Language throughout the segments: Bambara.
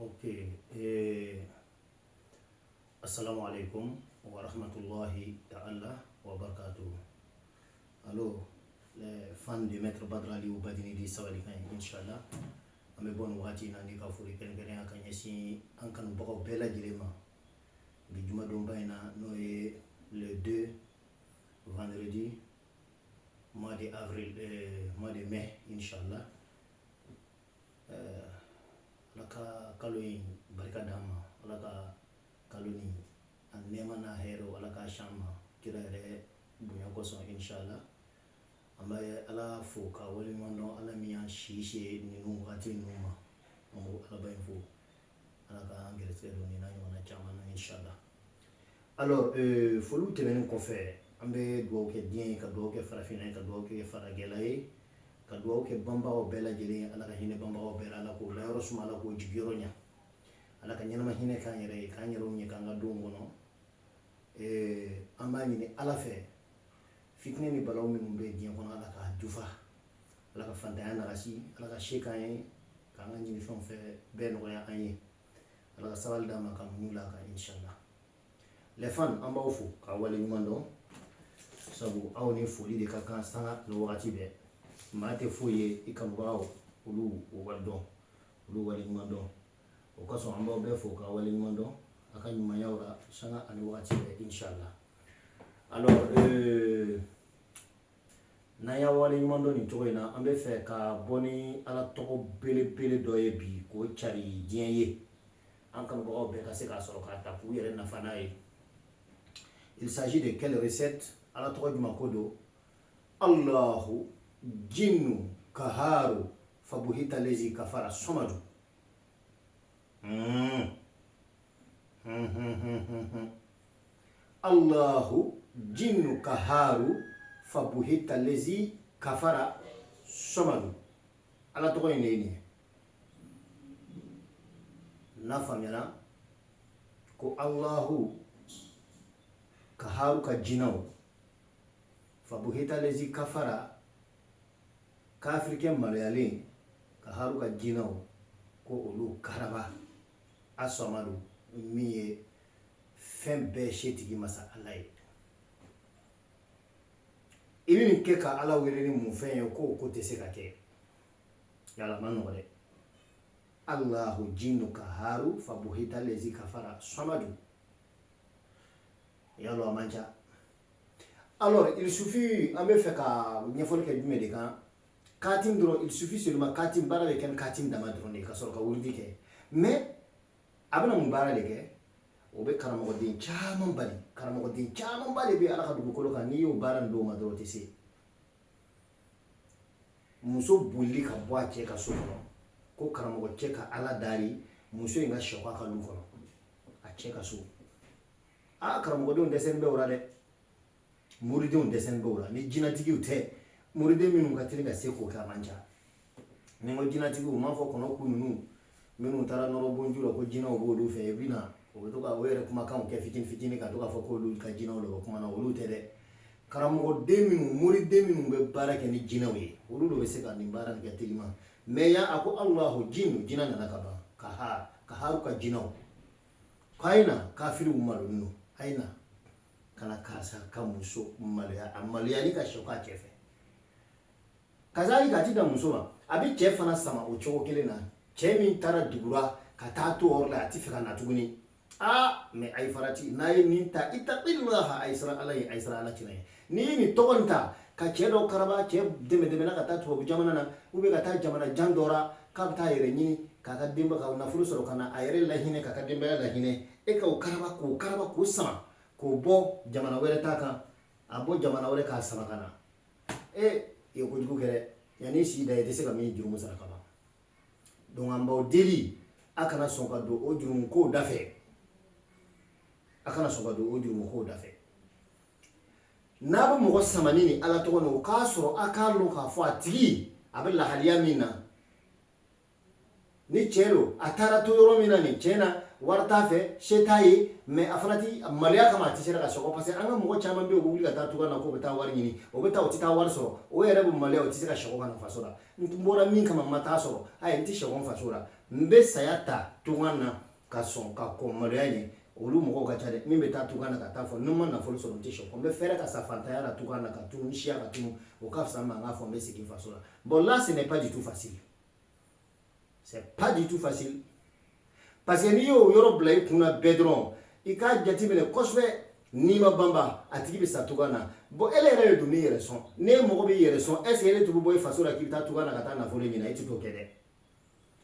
Ok, assalamu alaikum wa rahmatullahi ta'ala wa barakatuh. Allo, les fans de Maître Badra Aliou Badini di Sabalikan, inshallah. An bɛ bɔ nin wagati in na ni ka foli kɛrɛnkɛrɛnya ka ɲɛsin an kanubagaw bɛɛ lajɛlen ma bi jumadonba in na, n'o ye le 2, vendredi, mois de avril, mois de mai, inshallah. Ala ka kalo in barika d'an ma, Ala ka kalo ni a nɛɛma n'a hɛrɛw, Ala k'a s'an ma kira yɛrɛ bonya kosɔn, inshallah. An bɛ Ala fo ka waleɲuman dɔn, Ala min y'an si se ninnu wagati ninnu ma. An b'o Alaba in fo, Ala k'an gɛrɛsɛgɛ don nin n'a ɲɔgɔnna caman na, inshallah. Alors, foliw tɛmɛnen kɔfɛ, an bɛ dugawu kɛ diɲɛ ye, ka dugawu kɛ farafinna ye, ka dugawu kɛ faragɛla ye, ka dugawu kɛ banbagaw bɛɛ lajɛlen ye. Ala ka hinɛ banbagaw bɛɛ la, Ala k'o layɔrɔ suma, Ala k'o jigiyɔrɔ ɲɛ, Ala ka ɲɛnama hinɛ k'an yɛrɛ ye, k'an yɛrɛw ɲɛ k'an ka denw kɔnɔ. An b'a ɲini Ala fɛ, fitinɛ ni balaw minnu bɛ diɲɛ kɔnɔ, Ala k'a jufa, Ala ka fantanya nagasi, Ala ka se k'an ye, k'an ka ɲinifɛnw fɛ bɛɛ nɔgɔya an ye, Ala ka sabali d'an ma ka muɲu la kan, inshallah. Les fans, an b'aw fo k'a waleɲuman dɔn, sabu aw ni foli de ka kan sanga ni wagati bɛɛ. Maa tɛ foyi ye i kanubagaw, olu o wali dɔn, olu waleɲuman dɔn. O kosɔn an b'aw bɛɛ fo k'a waleɲuman dɔn a ka ɲumanyaw la sanga ani wagati bɛɛ, inshallah. Alors, n'an y'a waleɲuman dɔn nin cogo in na, an bɛ fɛ ka bɔ ni Ala tɔgɔ belebele dɔ ye bi k'o cari diɲɛ ye, an kanubagaw bɛɛ ka se k'a sɔrɔ k'a ta k'u yɛrɛ nafa n'a ye. Il s'agit de quelle recette? Ala tɔgɔ jumɛn ko don? Allahu jinnu kaharu fabuhita lezi kafara somadu. Allahu jinnu kaharu fabuhita lezi kafara somadu. Ala tɔgɔ in de ye nin ye. N'a faamuyana ko Allahu kaharu ka jinɛw, fabuhita lezi kafara, kafirikɛ maloyalen, kaharu ka jinɛw ko olu karaba asɔmadu, min ye fɛn bɛɛ setigi masa Ala ye. I bɛ nin kɛ ka Ala wele ni mun fɛn ye k'o ko tɛ se ka kɛ? Yala ma nɔgɔ dɛ. Allahu jinnu kaharu fabuhita lezi kafara samadu. Yalo a man ca. Alors, il suffit, an bɛ fɛ ka ɲɛfɔli kɛ jumɛn de kan? Katim dɔrɔn, il suffit seulement katim. Baara bɛ kɛ ni katim dama dɔrɔn de ye ka sɔrɔ ka wurudi kɛ. Mais a bɛna mun baara de kɛ? O bɛ karamɔgɔden caman bali. Karamɔgɔden camanba de bɛ Ala ka dugukolo kan, n'i y'o baara nin d'o ma dɔrɔn, o tɛ se. Muso bolili ka bɔ a cɛ ka so kɔnɔ ko karamɔgɔ cɛ ka Ala dari muso in ka sɛko a ka lu kɔnɔ, a cɛ ka so. Aa, karamɔgɔdenw dɛsɛlen bɛ o la dɛ, moridenw dɛsɛlen bɛ o la. Ni jinɛtigiw tɛ, moriden minnu ka teli ka se k'o kɛ, a man ca. Ni n ko jinɛtigiw, u m'a fɔ kɔnɔ ku ninnu minnu taara nɔrɔ bonju la ko jinɛw b'olu fɛ, i bɛ na o bɛ to ka o yɛrɛ kumakanw kɛ fitini fitini ka to k'a fɔ k'olu ka jinɛw de bɛ kuma na, olu tɛ dɛ. Karamɔgɔden minnu, moriden minnu bɛ baara kɛ ni jinɛw ye, olu de bɛ se ka nin baara nin kɛ teliman. Mais yan a ko Alahu jinnu, jinɛ nana ka ban, ka kaharu ka jinɛw ko a ye na, kafiriw malolen don, a ye na ka na karisa ka muso maloya, a maloyali ka sɛko a cɛ fɛ. Kazalika a ti dan muso ma, a bɛ cɛ fana sama o cogo kelen na. Cɛ min taara dugura ka taa to yɔrɔ la, a ti fɛ ka na tuguni. Aa, mais a ye farati, n'a ye nin ta, itaqillaha, a ye siran Ala ye, a ye siran Ala kira ye. N'i ye nin tɔgɔ nin ta ka cɛ dɔ karaba, cɛ dɛmɛ dɛmɛna ka taa tubabu jamana na ou bien ka taa jamana jan dɔ la k'a bɛ taa yɛrɛ ɲini k'a ka denba ka nafolo sɔrɔ ka na a yɛrɛ lahinɛ, k'a ka denbaya lahinɛ, e ka o karaba, k'o karaba, k'o sama, k'o bɔ jamana wɛrɛ ta kan, a bɔ jamana wɛrɛ k'a sama ka na, e i ye kojugu kɛ dɛ. Yanni i si da, i tɛ se ka min jurumu sara ka ban. Donc an b'aw deli, a kana sɔn ka don o jurumu kow da fɛ, a kana sɔn ka don o jurumu kow da fɛ. N'a bɛ mɔgɔ samani ni Ala tɔgɔ nin, o k'a sɔrɔ a k'a lɔn k'a fɔ a tigi a bɛ lahaliya min na. Ni cɛ don, a taara to yɔrɔ min na nin cɛ na, Wari t'a fɛ, se t'a ye, mais a fana ti maloya kama, a tɛ se ka sɔgɔ, parce que an ka mɔgɔ caman bɛ yen, u bɛ wuli ka taa tunga na k'u bɛ taa wari ɲini. O bɛ taa, o tɛ taa wari sɔrɔ, o yɛrɛ bɛ maloya, o tɛ se ka sɔgɔ ka na faso la. N bɔra min kama, n ma taa sɔrɔ, ayi, n tɛ sɔgɔ n faso la, n bɛ saya ta tunga na ka sɔn ka kɔn maloya ɲɛ. Olu mɔgɔw ka ca dɛ. Min bɛ taa tunga na ka taa fɔ ni n ma nafolo sɔrɔ, n tɛ sɔgɔ, n bɛ fɛɛrɛ ka sa fantanya la tunga na, ka tunu, n siya ka tunu, o ka fisa n ma n k'a fɔ n bɛ segin faso la. Bon, là, ce n'est pas du tout facile, c'est pas du tout facile, parce que n'i y'o yɔrɔ bila i kunna bɛɛ dɔrɔn, i k'a jateminɛ kosɛbɛ, n'i ma banba, a tigi bɛ sa tunga na. Bon, ele yɛrɛ de dun b'i yɛrɛ sɔn. N'e mɔgɔ b'i yɛrɛ sɔn, est ce que ele tun bɛ bɔ i faso la k'i bɛ taa tunga na ka taa nafolo ɲini? I tɛ t'o kɛ dɛ.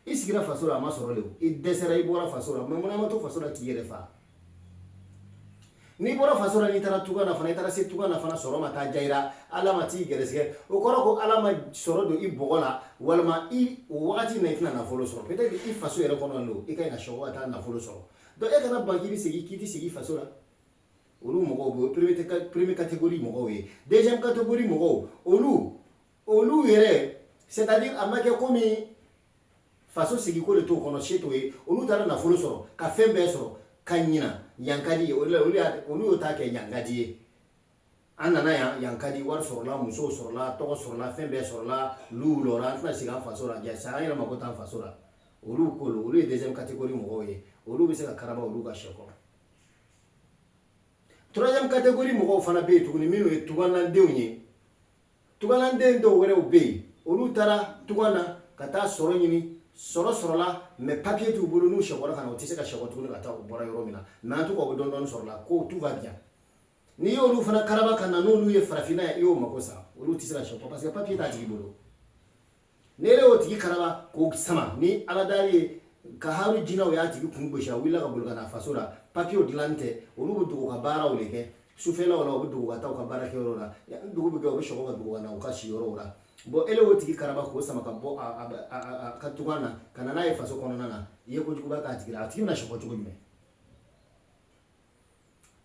I sigira faso la, a ma sɔrɔ de o, i dɛsɛra, i bɔra faso la. Mais munna i ma to faso la k'i yɛrɛ fa? N'i bɔra faso la, n'i taara tunga na fana, i taara se tunga na fana, sɔrɔ ma taa diya i la, Ala ma t'i gɛrɛsɛgɛ, o kɔrɔ ko Ala ma sɔrɔ don i bɔgɔ la, walima i o wagati na i tɛna nafolo sɔrɔ. Peut-être i faso yɛrɛ kɔnɔ don, i ka ɲi ka sɔgɔ ka taa nafolo sɔrɔ. Donc e kana ban k'i bɛ segin, k'i tɛ segin faso la. Olu mɔgɔw bɛ o premier catégorie mɔgɔw ye. Deuxième catégorie mɔgɔw, olu yɛrɛ, c'est à dire a ma kɛ komi faso segin ko de t'o kɔnɔ, se t'o ye. Olu taara nafolo sɔrɔ ka fɛn bɛɛ sɔrɔ ka ɲina, yan ka di ye. Olu y'o ta kɛ yan ka di ye. An nana yan, yan ka di, wari sɔrɔla, musow sɔrɔla, tɔgɔ sɔrɔla, fɛn bɛɛ sɔrɔla, luw lɔra, an tɛna segin an faso la ja, an yɛrɛ mako t'an faso la. Olu ko olu ye deuxième catégorie mɔgɔw ye. Olu bɛ se ka karaba olu ka sɛ kɔnɔ. Troisième catégorie mɔgɔw fana bɛ yen tuguni, minnu ye tuganadenw ye. Tuganaden dɔw wɛrɛw bɛ yen, olu taara tugan na ka taa sɔrɔ ɲini, sɔrɔ sɔrɔla, mais papier t'u bolo. N'u sɛkɔra ka na, u tɛ se ka sɛkɔ tuguni ka taa u bɔra yɔrɔ min na. Mais en tout cas, u bɛ dɔɔni dɔɔni sɔrɔ la, ko tout va bien. N'i y'olu fana karaba ka na n'olu ye farafinna ye, i y'o mako sa. Olu tɛ se ka sɛkɔ parce que papier t'a tigi bolo. Ni e y'o tigi karaba k'o sama ni Ala dari ye, ka haru jinɛw y'a tigi kun gosi, a wulila ka boli ka na faso la, papier dilan tɛ. Olu bɛ dogo ka baaraw de kɛ sufɛlaw la, u bɛ dogo ka taa u ka baarakɛyɔrɔ la. Ni dugu bɛ kɛ, u bɛ sɔgɔ ka dogo ka na u ka siyɔrɔw la. Bon, ele y'o tigi karaba k'o sama ka bɔ a ka tunga na ka na n'a ye faso kɔnɔna na, i ye kojuguba k'a tigi la, a tigi bɛna sɔgɔ cogo jumɛn?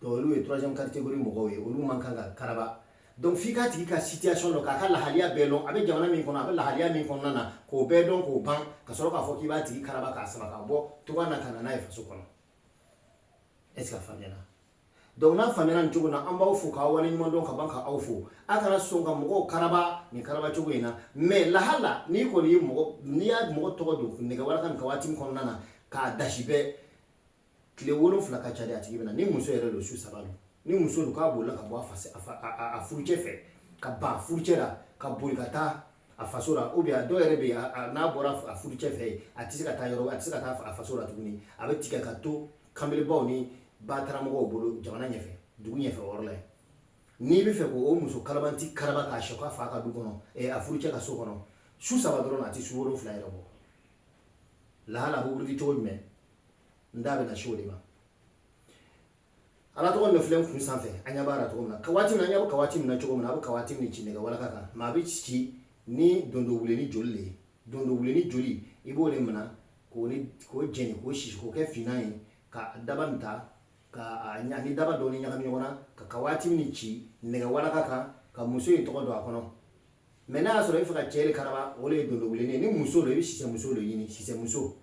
Donc olu ye troisième catégorie mɔgɔw ye, olu man kan ka karaba. Donc f'i k'a tigi ka situation dɔn, k'a ka lahaliya bɛɛ dɔn, a bɛ jamana min kɔnɔ, a bɛ lahaliya min kɔnɔna na, k'o bɛɛ dɔn k'o ban, ka sɔrɔ k'a fɔ k'i b'a tigi karaba k'a sama ka bɔ tunga na ka na n'a ye faso kɔnɔ. Est ce que a faamuyana? Donc n'a faamuyana nin cogo na, an b'aw fo k'aw waleɲuman dɔn ka ban k'aw fo. A kana sɔn ka mɔgɔw karaba nin karaba cogo in na. Mais lahala n'i kɔni ye mɔgɔ, n'i y'a mɔgɔ tɔgɔ don nɛgɛ walaka nin ka waati min kɔnɔna na k'a dasi bɛɛ, tile 7 ka ca de, a tigi bɛ na. Ni muso yɛrɛ don, su 3 don. Ni muso don k'a bolila ka bɔ a furucɛ fɛ, ka ban a furucɛ la, ka boli ka taa a faso la, ou bien dɔw yɛrɛ bɛ yen, n'a bɔra a furucɛ fɛ, a tɛ se ka taa yɔrɔ, a tɛ se ka taa a faso la tuguni, a bɛ tigɛ ka to kanbelebaw ni bataramɔgɔw bolo jamana ɲɛfɛ, dugu ɲɛfɛ, o yɔrɔ la yen. N'i bɛ fɛ k'o muso kalabanti karaba k'a sɔ k'a fa ka du kɔnɔ, a furucɛ ka so kɔnɔ, su 3 dɔrɔn, a tɛ su 7 yɛrɛ bɔ. Lahala a bɛ wurudi cogo jumɛn? N da bɛ na se o de ma. Ala tɔgɔ min filɛ n kun sanfɛ, an ɲɛ b'a la cogo min na, ka waati min na, an ɲɛ bɛ ka waati min na cogo min na, a bɛ ka waati min ci nɛgɛ walaka kan. Mais a bɛ ci ni dondo wuleni joli de ye. Dondo wuleni joli, i b'o de minɛ k'o ni k'o jɛni, k'o sisi, k'o kɛ finman ye, ka daba nin ta ka ani daba dɔɔni ɲagami ɲɔgɔn na, ka waati min ci nɛgɛ walaka kan, ka muso in tɔgɔ don a kɔnɔ. Mais n'a y'a sɔrɔ i bɛ fɛ ka cɛ de karaba, o de ye dondo wuleni ye. Ni muso don, i bɛ sisɛmuso de ɲini, sisɛmuso,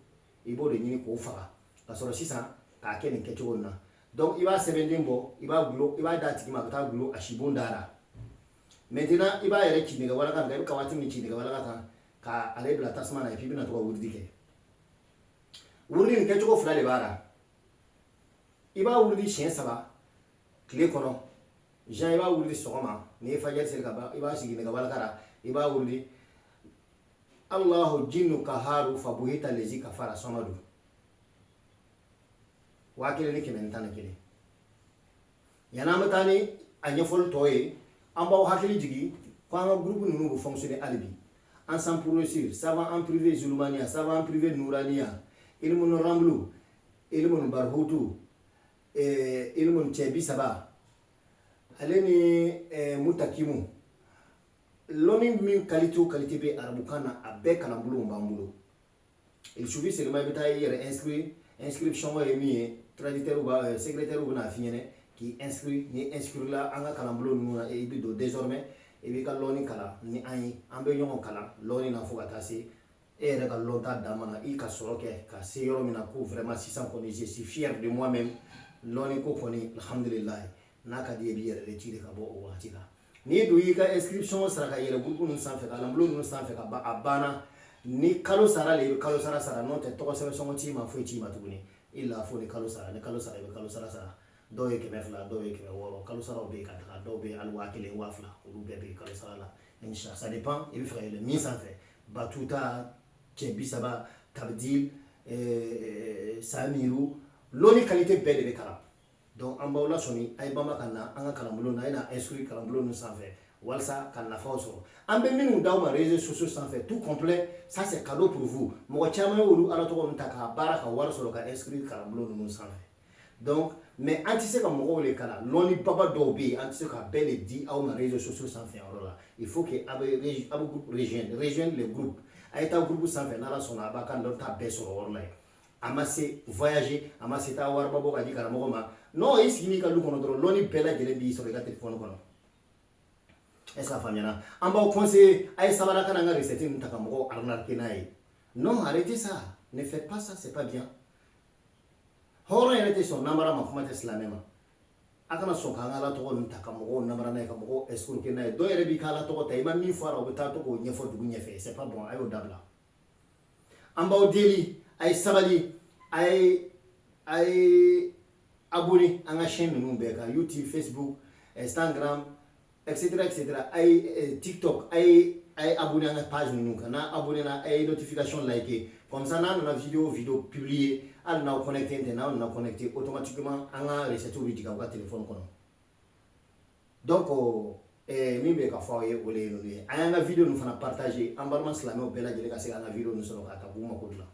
i b'o de ɲini k'o faga, ka sɔrɔ sisan k'a kɛ nin kɛcogo in na. Donc i b'a sɛbɛnden bɔ, i b'a gulon, i b'a d'a tigi ma, a bɛ taa gulon a sibon da la. Maintenant i b'a yɛrɛ ci nɛgɛ walaka kan, i bɛ ka waati min ci nɛgɛ walaka kan, ka ale bila tasuma na, et puis i bɛna to ka wurudi kɛ. Wurudi nin kɛcogo fila de b'a la. I b'a wurudi siɲɛ 3 tile kɔnɔ. Jean, i b'a wurudi sɔgɔma, n'i ye fajiri seli ka ban, i b'a sigi nɛgɛ walaka la, i b'a wurudi: Allahu jinnu kaharu fabuhita lezi kafara samadu, 1111. Yanni an bɛ taa ni a ɲɛfɔli tɔ ye, an b'aw hakili jigin ko an ka groupe ninnu bɛ fonctionner hali bi. Ensemble pour réussir, savant en privé Zulumania, savant en privé Nourania, Ilmun Ramblu, Ilmun Barhutu, Ilmun cɛ 30, ale ni Mutakimu. Lɔnni min qualité o qualité bɛ arabukan na, a bɛɛ kalanbolow b'an bolo. Il suffit seulement i bɛ taa i yɛrɛ inscrit. Inscription ye min ye, traducteur b'a, secrétaire bɛna f'i ɲɛna k'i inscrit. Ni inscrit la an ka kalanbolo ninnu na, i bɛ don. Désormais i b'i ka lɔnni kalan ni an ye, an bɛ ɲɔgɔn kalan lɔnni na fo ka taa se E yɛrɛ ka lɔnta dan mana i ka sɔrɔ kɛ ka se yɔrɔ min na ko vraiment sisan kɔni, je suis fier de moi-même, lɔnni ko kɔni, alhamdulilayi, n'a ka di ye, i b'i yɛrɛ retirer ka bɔ o wagati la. N'i dun y'i ka inscription sara ka yɛlɛ groupe ninnu sanfɛ, ka kalanbulon ninnu sanfɛ ka ban, a banna. Ni kalo sara le, i bɛ kalo sara sara. N'o tɛ, tɔgɔ sɛbɛn sɔngɔ t'i ma, foyi t'i ma tuguni. I la fo ni kalo sara, ni kalo sara, i bɛ kalo sara sara. Dɔw ye 200, dɔw ye 600, kalo saraw bɛ yen ka taga. Dɔw bɛ yen hali 1000, 2000, olu bɛɛ bɛ yen kalo sara la. Inshallah, ça dépend i bɛ fɛ ka yɛlɛ min sanfɛ: batuta, cɛ 30, tabdil, samiru, lɔnni qualité bɛɛ de bɛ kalan. Donc an b'aw lasɔmi, a ye banba ka na an ka kalanbulon na, a ye na inscrire kalanbulon ninnu sanfɛ walasa ka nafaw sɔrɔ. An bɛ minnu d'aw ma réseaux sociaux sanfɛ, tout complet, ça c'est cadeau pour vous. Mɔgɔ caman ye olu ala tɔgɔ ninnu ta k'a baara ka wari sɔrɔ ka inscrire kalanbulon ninnu sanfɛ. Donc mais an tɛ se ka mɔgɔw le kalan lɔnni baba dɔw bɛ yen, an tɛ se ka bɛɛ le di aw ma réseaux sociaux sanfɛ yɔrɔ la. Il faut que a bɛ groupe rejoindre, rejoindre les groupes. A ye taa groupe sanfɛ, n'ala sɔnna, a b'a ka lɔnta bɛɛ sɔrɔ o yɔrɔ la yen. A ma se voyager, a ma se taa wariba bɔ ka di karamɔgɔ ma. Non, i sigi n'i ka du kɔnɔ dɔrɔn, lɔnni bɛɛ lajɛlen b'i sɔrɔ i ka téléphone kɔnɔ. Est ce que a faamuyana? An b'aw conseiller, a ye sabara, ka na an ka recette ninnu ta ka mɔgɔw arnaquer n'a ye. Non, arrêtez ça, ne faites pas ça, c'est pas bien. Hɔrɔn yɛrɛ tɛ sɔn namara ma, kuma tɛ silamɛ ma. A kana sɔn k'an ka ala tɔgɔ ninnu ta ka mɔgɔw namara n'a ye, ka mɔgɔw escroquer n'a ye. Dɔw yɛrɛ b'i ka ala tɔgɔ ta, i ma min fɔ a la, u bɛ taa to k'o ɲɛfɔ dugu ɲɛfɛ. C'est pas bon, a y'o dabila. An b'aw deli, a ye sabali, a ye abonné an ka chaîne ninnu bɛɛ kan: YouTube, Facebook, Instagram, etc etc. A ye TikTok, a ye abonné an ka page ninnu kan. N'a abonné na, a ye notification like, comme ça n'a nana vidéo vidéo publier, hali n'aw connecté tɛ, n'aw nana connecté, automatiquement an ka recette bɛ jigin aw ka téléphone kɔnɔ. Donc min bɛ ka fɔ aw ye, o de ye ninnu ye. An y'an ka vidéo ninnu fana partager, an balima silamɛw bɛɛ lajɛlen ka se k'an ka vidéo ninnu sɔrɔ k'a ta k'u mako dilan.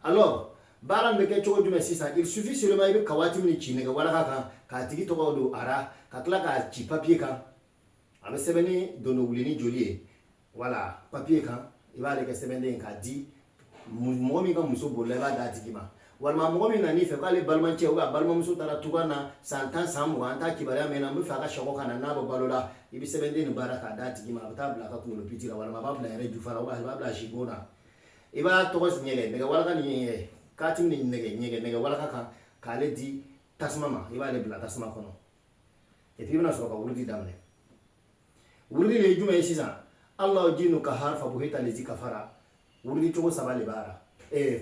Alors baara nin bɛ kɛ cogo jumɛn sisan? Il suffit seulement i bɛ kawati min ci nɛgɛ walaka kan, k'a tigi tɔgɔ don ara, ka tila k'a ci papier kan. A bɛ sɛbɛn ni dondo wuli ni joli ye, voilà, papier kan. I b'ale kɛ sɛbɛnden ye k'a di mɔgɔ min ka muso bolila, i b'a d'a tigi ma. Walima mɔgɔ min nan'i fɛ k'ale balimacɛ ou a balimamuso taara tugan na san 10, san 20, an t'a kibaruya mɛn na, n bɛ fɛ a ka sɔgɔ ka na n'a bɛ balo la, i bɛ sɛbɛnden nin baara k'a d'a tigi ma. A bɛ taa bila a ka kunkolo piti la, walima a b'a bila yɛrɛ jufa la, a b'a bila sibon na. I b'a tɔgɔ ɲɛgɛn nɛgɛ walaka ni ɲɛgɛn kati ni nɛgɛ ɲɛgɛn nɛgɛ walaka kan, k'ale di tasuma ma. I b'ale bila tasuma kɔnɔ et puis i bɛna sɔrɔ ka wurudi daminɛ. Wurudi de ye jumɛn ye sisan? Allahu jinu kahar fabuhita lezi kafara. Wurudi cogo saba de b'a la,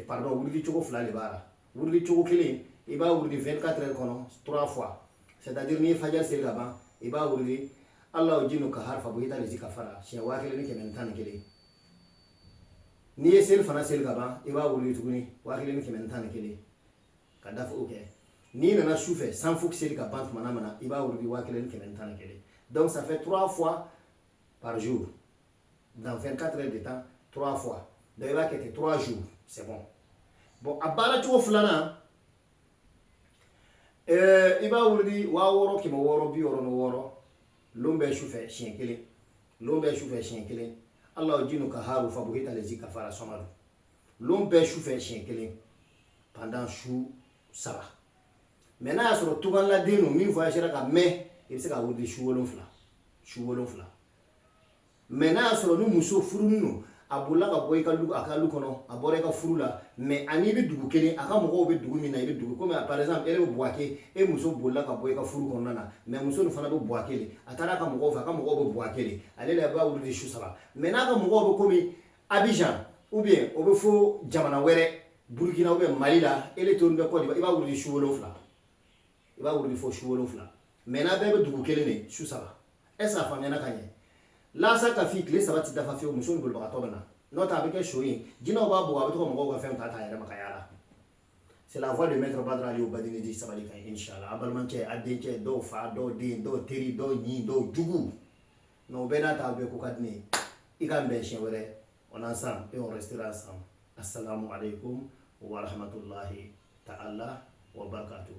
pardon, wurudi cogo fila de b'a la. Wurudi cogo kelen, i b'a wurudi 24 heures kɔnɔ trois fois, c'est à dire n'i ye fajar seli ka ban, i b'a wurudi Allahu jinu kahar fabuhita lezi kafara siɲɛ 1111. N'i ye seli fana seli ka ban, i b'a wurudi tuguni 1111 ka dafa o kɛ. N'i nana su fɛ, sanfo seli ka ban tuma min na, i b'a wurudi 1111. Donc ça fait trois fois par jour dans 24 heures de temps, trois fois. Donc i b'a kɛ ten 3 jours, c'est bon. Bon, a baara cogo filanan, i b'a wurudi 6666 lon bɛɛ su fɛ siɲɛ kelen, lon bɛɛ su fɛ siɲɛ kelen. Allahu jinu kaharu fabuhita lezi kafara samadu, lon bɛɛ su fɛ siɲɛ kelen pendant su 3. Mais n'a y'a sɔrɔ tuganladen don min voyagera ka mɛn, i bɛ se ka wurudi su 7, su 7. Mais n'a y'a sɔrɔ ni muso furunin don, a bolila ka bɔ i ka lu, a ka lu kɔnɔ, a bɔra i ka furu la, mais ani i bɛ dugu kelen, a ka mɔgɔw bɛ dugu min na, i bɛ dugu komi par exemple e bɛ Buwake, e muso bolila ka bɔ i ka furu kɔnɔna na, mais muso nin fana bɛ Buwake de, a taara a ka mɔgɔw fɛ, a ka mɔgɔw bɛ Buwake de, ale la i b'a wuli su 3. Mais n'a ka mɔgɔw bɛ komi Abidjan ou bien o bɛ fo jamana wɛrɛ, Burukina ou bien Mali la, e le to bɛ Côte d'Ivoire, i b'a wuli su 7, i b'a wuli fo su 7. Mais n'a bɛɛ bɛ dugu kelen de, su 3. Est ce que a faamuyana ka ɲɛ? Lasa ka fi tile 3 ti dafa fiyewu, muso ni bolibagatɔ bɛ na. N'o tɛ, a bɛ kɛ so ye, jinɛw b'a bugɔ, a bɛ to ka mɔgɔw ka fɛnw ta ta a yɛrɛ ma ka yaala. C'est la voix de maître Badara Aliou Badinidi. Sabali kan, inshallah. A balimakɛ, a denkɛ, dɔw fa, dɔw den, dɔw teri, dɔw ɲin, dɔw jugu, mais o bɛɛ n'a ta, bɛɛ ko ka di ne ye. I ka bɛn siɲɛ wɛrɛ. On est ensemble et on restera ensemble. Assalamu alaikum wa rahmatullahi ta'ala wa barakatuh.